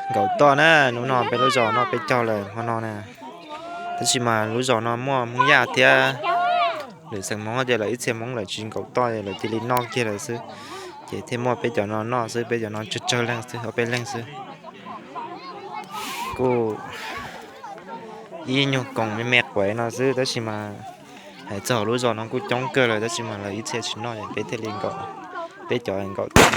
Nkaum toj na, hnub no peb lub zos noj peb caug lawm hmo no na. Tab sis mas lub zos no muaj Hmoob Yaj thiab lwm xeem Hmoob ces lawv ib txhia Hmoob lawv tsis nkaum toj, lawv cia li noj kiag lawm xwb. Ces thiaj muaj peb cov no noj xwb, peb cov no tsawg tsawg leej xwb, ob peb leej xwb. Kuj ib nyuag koom me me quav no xwb, tab sis mas hais txog lub zos no kuj coob kawg lawm, tab sis mas lawv ib txhia tsis noj, peb thiaj li nkaum, peb cov nkaum toj.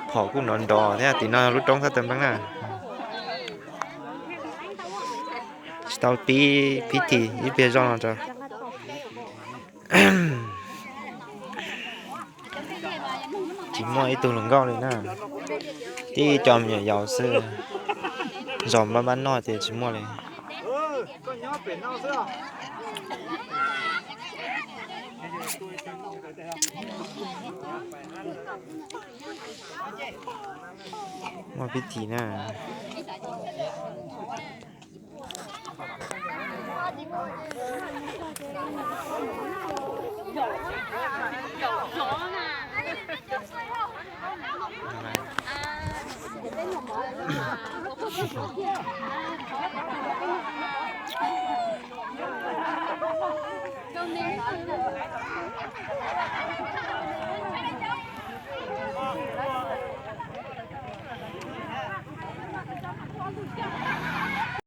Phom kuj nrov nrov thiab, tim no lub roob thaj tawg npleeb na. Tsis tau pib phib thi ib pliag zoj no rau. Tsis muaj ib tug hluas nkauj li na, tib co me nyuam yaus xwb. Zos npab npab noj ces tsis muaj li. Muaj pib thi na.